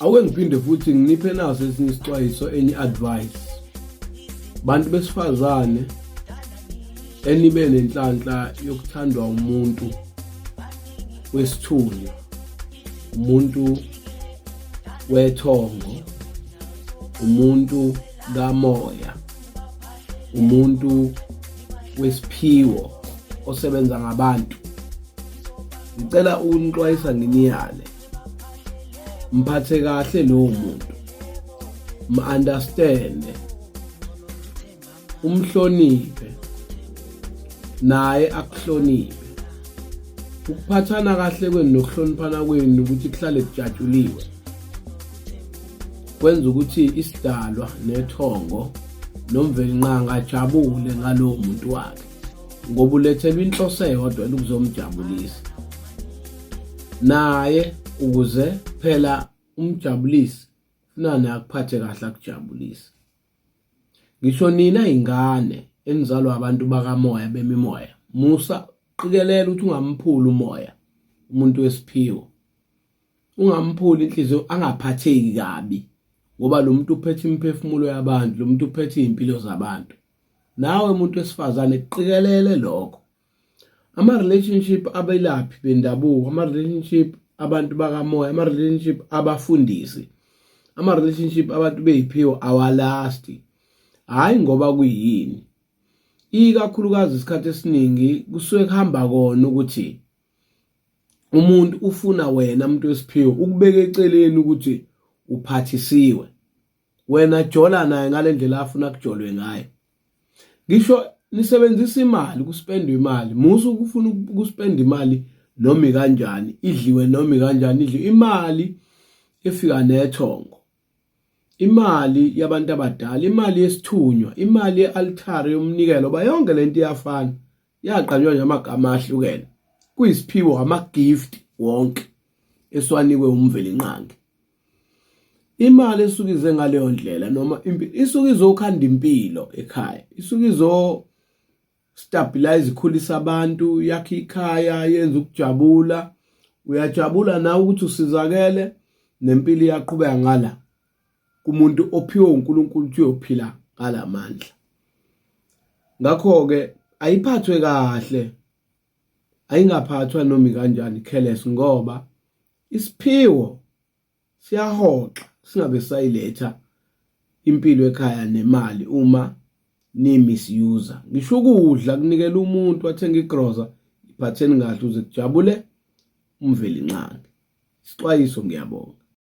Awuke ngiphinde futhi nginiphe naso esinye isixwayiso, enye advice. Bantu besifazane enibe nenhlanhla yokuthandwa umuntu wesithunywa, umuntu wethongo, umuntu kamoya, umuntu wesiphiwo osebenza ngabantu. Ngicela ukunixwayisa nginiyale. Mphathe kahle lowo muntu. M-understand. Umhloniphe. Naye akuhloniphe. Ukuphathana kahle kwenu nokuhloniphana kwenu ukuthi kuhlale kujatshuliwe. Kwenza ukuthi isidalwa nethongo noMvelinqangi ajabule ngalowo muntu wakhe ngoba ulethelwa inhloso eyodwa ukuzomjabulisa naye ukuze phela umjabulise funa naye akuphathe kahle akujabulise. Ngisho nina ingane enizalwa abantu bakamoya bemimoya, musa qikelela ukuthi ungamphuli umoya umuntu wesiphiwo. Ungamphuli inhliziyo angaphatheki kabi ngoba lo muntu uphethe imiphefumulo yabantu, lo muntu uphethe izimpilo zabantu. Nawe muntu wesifazane qikelele lokho. Ama-relationship abelaphi bendabuko, ama-relationship abantu bakamoya, ama-relationship abafundisi, ama-relationship abantu beyiphiwo awalasti. Hhayi ngoba kuyini. Ikakhulukazi isikhathi esiningi kusuke kuhamba kona ukuthi umuntu ufuna wena muntu wesiphiwo ukubeka eceleni ukuthi uphathisiwe. Wena jola naye ngale ndlela afuna kujolwe ngayo. Ngisho nisebenzisa imali kuspendwa imali, musa ukufuna ukuspenda imali noma ikanjani, idliwe noma ikanjani, idliwe imali efika nethongo. Imali yabantu abadala, imali yesithunywa, imali ye-altare yomnikelo, ba yonke lento iyafana. Yaqanjwa nje amagama ahlukene. Kuyisiphiwo ama-gift wonke esiwanikwe uMvelinqangi. Imali esuke ize ngaleyo ndlela noma impilo isuke izokhanda impilo ekhaya, isuke izo stabilize ikhulisa abantu, yakhe ikhaya, yenza ukujabula. Uyajabula nawe ukuthi usizakele nempilo iyaqhubeka ngala kumuntu ophiwe uNkulunkulu ukuthi uyophila ngalamandla. Ngakho-ke ayiphathwe kahle, ayingaphathwa noma ikanjani careless ngoba isiphiwo siyahoxa singabe sayiletha impilo ekhaya nemali uma ni-misuse. Ngisho ukudla kunikela umuntu athenga igroza, iphatheni kahle ukuze kujabule uMvelinqangi. Isixwayiso ngiyabonga.